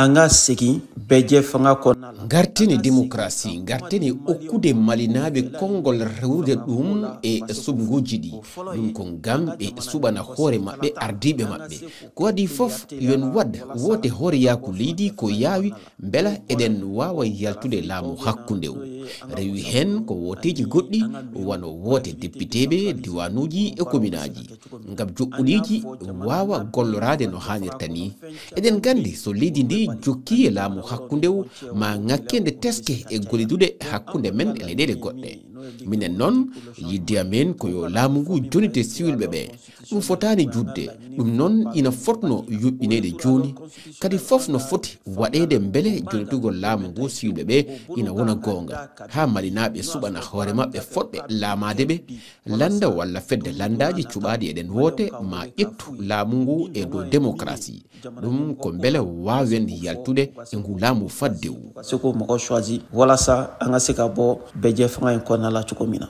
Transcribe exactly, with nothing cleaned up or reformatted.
An ka segin bɛɛ jɛ fanga kɔnɔna la. Ngartene démocratie, ngartene okkude Malinaaɓe konngol rewrude ɗum e suɓngooji ɗi. Ɗum ko ngam ɓe suɓana hoore maɓɓe ardiiɓe maɓɓe. Ko adii fof, yo en waɗ woote hooreyaaku leydi ko yaawi, mbela eɗen waawa yaltude laamu hakkunde o. Rewi heen ko wooteeji goɗɗi, wano woote depiteeɓe, diwaanuuji e kominaaji. Ngam joɓɓuliiji waawa golloraade no haanirta nii. Eɗen nganndi so leydi ndi jokki e laamu hakkunde o, ma ŋakkende teske e gollidude hakkunde men e leyɗeele goɗɗe. Minen noon, yidde amen ko yo laamu ngu jonite siwilɓe ɓe. Ɗum fotaani juutde, ɗum noon ina fotno yuɓɓineede jooni. Kadi fof no foti waɗeede mbele jonitugol laamu ngu siwilɓe ɓe ina wona goonga, haa Malinaaɓe suɓana hoore maɓɓe fotɓe laamaade ɓe. Lannda walla fedde lanndaaji cuɓaaɗi eɗen woote ma ƴettu laamu ngu e dow démocratie. Ɗum ko mbele waawen yaltude e ngu laamu faddewu. Parce que mɔgɔ choisi walasa an ka se ka bɔ bɛɛ jɛ fanga in kɔnɔna la cogo min na.